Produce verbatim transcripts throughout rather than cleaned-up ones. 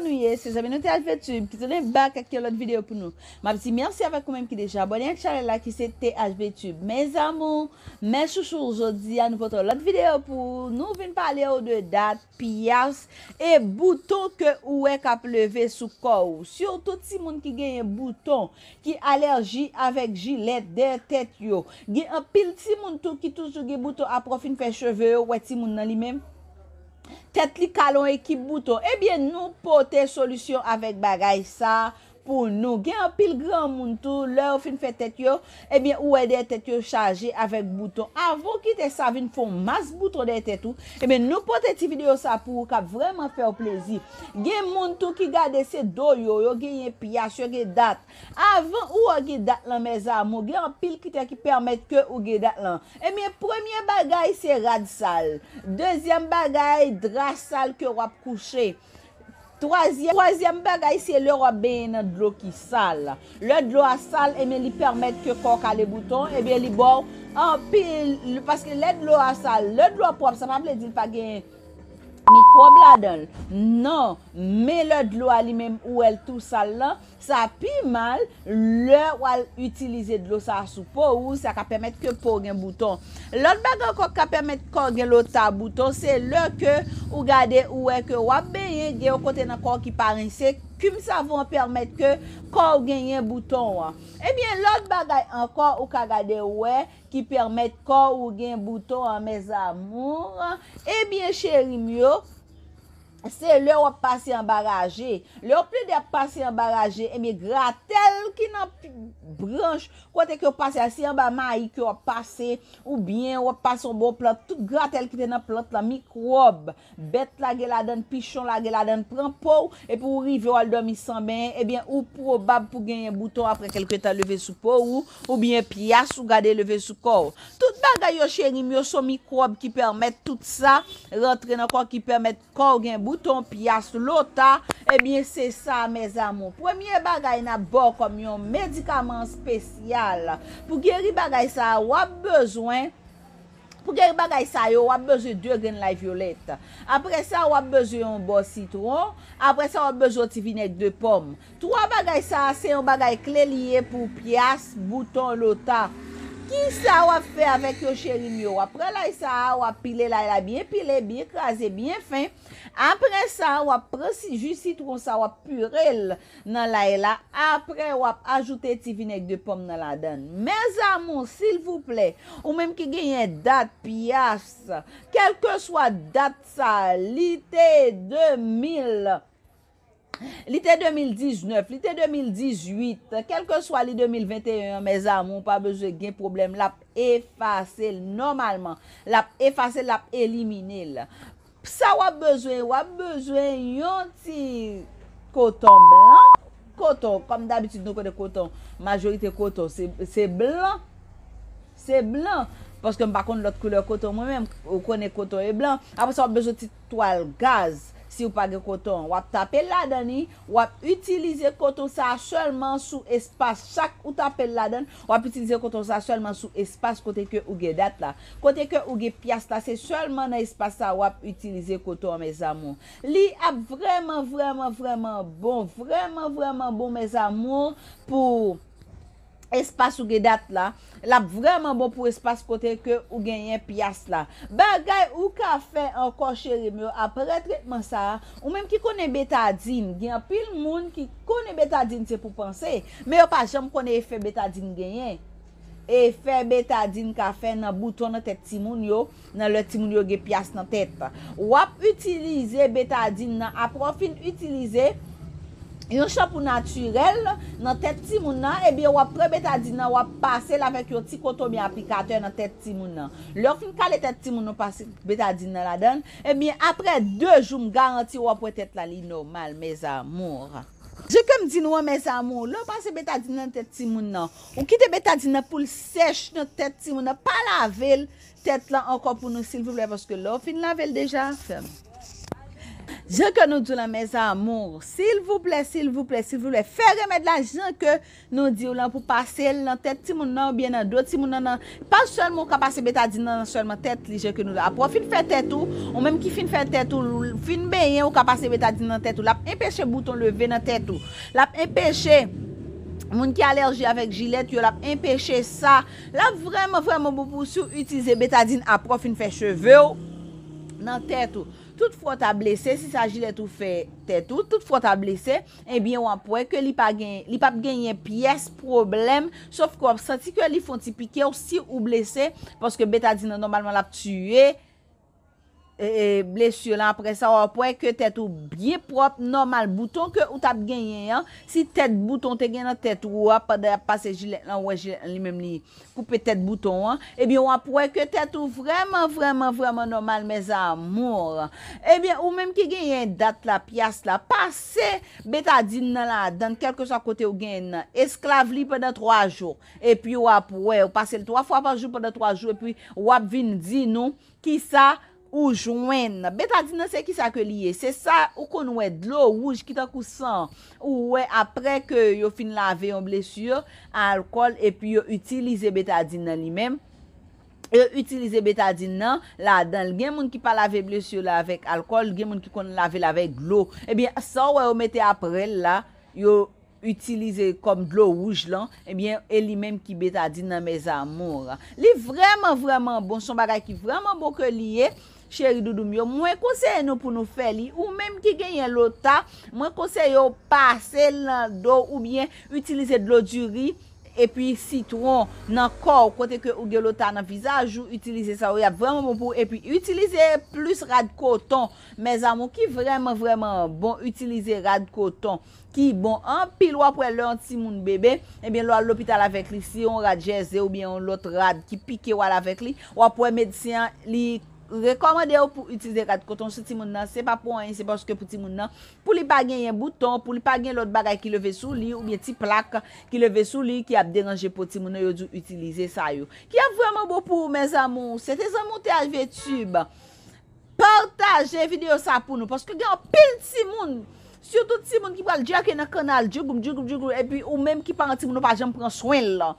Nou ye, se zanmi nou T H V Tube ki tounen back ak yon lòt videyo pou nou. M ap di mèsi avèk ou menm ki deja abòne ak chanèl la ki se T H V Tube. Mes amours, mes chouchous, jodi a nou pote yon lòt videyo pou nou vin pale w de dat, pyas e bouton ke ou wè k ap leve sou kò w. Sitou timoun ki genyen bouton, ki alèji avèk jilèt dèyè tèt yo. Gen anpil timoun tou ki toujou gen bouton apre w fin fè cheve yo, wè timoun nan li menm. Tèt li kale yon ekip bouton. Ebyen, nou pote solisyon avèk bagay sa pou nou. Gen anpil granmoun tou, lè yo fin fè tèt yo, ebyen, ou wè dèyè tèt yo chaje avèk bouton. Avan w kite sa vin fè yon mas bouton dèyè tèt ou, ebyen, nou pote ti videyo sa pou ou k ap vrèman fè w plezi. Gen moun tou ki gade se do yo, yo genyen pyas, yo gen dat. Avan ou wè gen dat lan, mes amours, gen anpil kritè ki pèmèt ke ou gen dat lan. Ebyen, premye bagay se rad sal. Dezyèm bagay, dra sal ke w ap kouche. Twazyèm, twazyèm bagay se lè w ap benyen nan dlo ki sal. Lè dlo a sal, ebyen, li pèmèt ke kò w kale bouton, ebyen, li ba w anpil, paske lè dlo a sal, lè dlo a pwòp, sa pa vle di l pa gen mikwòb ladan l. Non, men lè dlo a li menm ou wè l tou sal lan, sa pi mal lè w al itilize dlo sa a sou po ou, sa ka pèmèt ke po w gen bouton. Lòt bagay ankò k ka pèmèt kò w gen lota bouton, se lè ke ou gade ou wè ke w ap benyen, gen yon kote nan kò w ki pa rense, kim savon an pèmèt ke kò w genyen bouton an. Ebyen, lòt bagay ankò ou ka gade ou wè ki pèmèt kò w gen bouton an, mes amours. Ebyen, cheri m yo, se lè w ap pase anba raje. Lè w plede ap pase anba raje, ebyen, gratèl ki nan pi-, branch, kote ke w pase a, si anba mayi ke w ap pase, oubyen w ap pase yon bò plant, tout gratèl ki te nan plant lan, mikwòb, bèt lage ladan l, pichon lage ladan l, pran po w, epi w rive w al dòmi san benyen, ebyen, ou pwobab pou genyen bouton apre kèlke tan leve sou po ou, oubyen pyas ou gade leve sou kò w. Tout bagay yo, cheri m yo, se yon mikwòb ki pèmèt tout sa rantre nan kò, ki pèmèt kò w gen bouton, pyas, lota, ebyen, se sa, mes amours. Premye bagay n ap ba w kòm yon medikaman espesyal. Pou geri bagay sa a, w ap bezwen, pou geri bagay sa yo, w ap bezwen de grenn lay vyolèt. Apre sa, w ap bezwen yon bò sitwon. Apre sa, w ap bezwen yon ti vinèg de pòm. Twa bagay sa a, se yon bagay kle li ye pou pyas, bouton, lota. Kisa w ap fè avèk yo, cheri m yo? W ap pran lay sa a, w ap pile lay la byen pile, byen kraze, byen fen. Apre sa, w ap pran si-, ji sitwon sa, w ap pire l nan lay la. Apre, w ap ajoute ti vinèg de pòm nan ladan l. Mes amours, silvouplè, ou menm ki genyen dat, pyas, kèlkeswa dat sa, li te de mil, li te de mil diznèf, li te de mil dizuit, kèlkeswa li de mil venteyen an, mes amours, ou pa bezwen gen pwoblèm, l ap efase l nòmalman. L ap efase l, l ap elimine l. Sa w ap bezwen, w ap bezwen yon ti koton blan. Koton, kòm dabitid, nou konnen koton, majorite koton, se, se blan. Se blan. Paske m pa konn lòt koulè koton, mwen menm, ou konnen koton e blan. Apre sa, w ap bezwen ti twal gaz, si w pa gen koton. W ap tape l ladan li, w ap itilize koton sa a sèlman sou espas. Chak ou tape l ladan, w ap itilize koton sa a sèlman sou espas kote ke ou gen dat la. Kote ke ou gen pyas la, se sèlman nan espas sa a w ap itilize koton an, mes amours. Li ap vrèman, vrèman, vrèman bon, vrèman, vrèman bon, mes amours, pou espas ou gen dat la. L ap vrèman bon pou espas kote ke ou genyen pyas la. Bagay ou ka fè ankò, cheri m yo, apre tretman sa a, ou menm ki konnen betadin, gen anpil moun ki konnen betadin se pou panse, men yo pa janm konnen efè betadin genyen. Efè betadin ka fè nan bouton nan tèt timoun yo, nan lè timoun yo gen pyas nan tèt. W ap itilize betadin nan, apre w fin itilize yon chanpou natirèl nan tèt timoun nan, ebyen w ap pran betadin nan, w ap pase l avèk yon ti koton oubyen aplikatè nan tèt timoun nan. Lè w fin kale tèt timoun nan, pase betadin nan ladan l, ebyen apre de jou, m garanti w ap wè tèt la li nòmal, mes amours. Jan ke m di nou an, mes amours, lè w pase betadin nan tèt timoun nan, ou kite betadin nan pou l sèch nan tèt timoun nan, pa lave l tèt lan ankò pou nou, silvouplè, paske lè w fin lave l deja, fèm. Jan ke nou di w la, mes amours, silvouplè, silvouplè, silvouplè, fè remèd la jan ke nou di w lan pou pase l nan tèt timoun nan oubyen nan do timoun nan, nan, pa sèlman ou ka pase betadin nan, nan sèlman tèt li, jan ke nou di w la. Apre w fin fè tèt ou, ou menm ki fin fè tèt ou, fin benyen, ou ka pase betadin nan tèt ou. L ap enpeche bouton leve nan tèt ou. L ap enpeche moun ki alèji avèk jilèt yo, l ap enpeche sa. L ap vrèman, vrèman bon pou si w itilize betadin apre w fin fè cheve w nan tèt ou. Tout fwa w ta blese, si sa jilèt ou fè tèt ou, tout fwa w ta blese, ebyen w ap wè ke li pa gen, li p ap genyen pyès pwoblèm, sof ke w ap santi ke li fè yon ti pike w si ou blese, paske betadin nan nòmalman l ap tiye e, e, blesi lan. Apre sa, w ap wè ke tèt ou byen pwòp, nòmal. Bouton ke ou t ap genyen an, si tèt bouton te gen nan tèt ou a, pandan y ap pase jilèt lan, ou wè jilèt lan li menm li koupe tèt bouton an, ebyen w ap wè ke tèt ou vrèman, vrèman, vrèman nòmal, mes amours. Ebyen, ou menm ki genyen dat la, pyas la, pase betadin nan ladan, kèlkeswa kote ou genyen nan. Esklav li pandan twa jou. Epi w ap wè, ou pase l twa fwa pa jou pandan twa jou, epi w ap vin di nou kisa ou jwenn. Betadin nan se kisa ke li ye? Se sa ou konn wè dlo wouj ki tankou san. Ou wè apre ke yo fin lave yon blesi a alkòl epi yo itilize betadin nan li menm. Yo itilize betadin nan ladan l. Gen moun ki pa lave blesi yo la avèk alkòl, gen moun ki konn lave l avèk dlo. Ebyen, sa w wè yo mete apre l la, yo itilize kòm dlo wouj lan, ebyen, e li menm ki betadin nan, mes amours. Li vrèman, vrèman bon, se yon bagay ki vrèman bon ke li ye, cheri doudou m yo. Mwen konseye nou pou nou fè li. Ou menm ki genyen lota, mwen konseye w pase l nan do w oubyen itilize dlo diri epi sitwon nan kò w, kote ke ou gen lota nan vizaj ou, itilize sa yo, y ap vrèman bon pou ou. Epi itilize plis rad koton, mes amours, ki vrèman, vrèman bon, itilize rad koton ki bon anpil. W ap wè lè yon timoun bebe, ebyen, lè w al lopital avèk li, si yon rad jèze oubyen yon lòt rad ki pike w al avèk li, w ap wè medsen an, li rekòmande w pou itilize rad koton sou timoun nan. Se pa pou anyen, se paske pou timoun nan, pou li pa genyen bouton, pou li pa gen lòt bagay ki leve sou li, oubyen ti plak ki leve sou li, ki ap deranje po timoun nan, yo di w itilize sa yo. Ki ap vrèman bon pou ou, mes amours. Se te zanmi w T H V Tube. Pataje videyo sa pou nou, paske gen anpil timoun, sitou timoun ki pral djake nan kannal, djougoum, djougoum, djougoum, epi ou menm ki paran timoun ou pa janm pran swen l.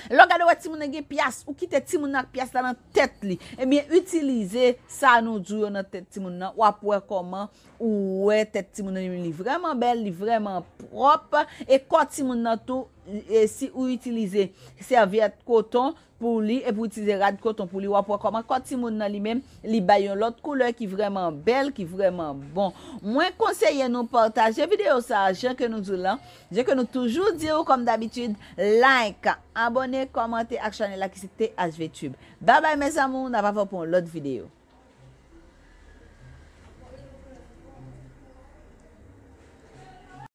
Lè w gade w wè timoun nan gen pyas, ou kite timoun nan ak pyas la nan tèt li. Ebyen, itilize sa nou di w yo nan tèt timoun nan, w ap wè kòman ou wè tèt timoun nan li vrèman bèl, li vrèman pwòp, e kò timoun nan tou, e si ou itilize sèvyèt koton, pou li, epi w itilize rad koton pou li, w ap wè kòman kò timoun nan li menm, li bay yon lòt koulè ki vrèman bèl, ki vrèman bon. Mwen konseye nou pataje videyo sa a, jan ke nou di w lan, jan ke nou toujou di w, kòm dabitid, like, abòne, kòmante ak chanèl la ki se T H V Tube. Babay, mes amours, n ap avè w pou yon lòt videyo.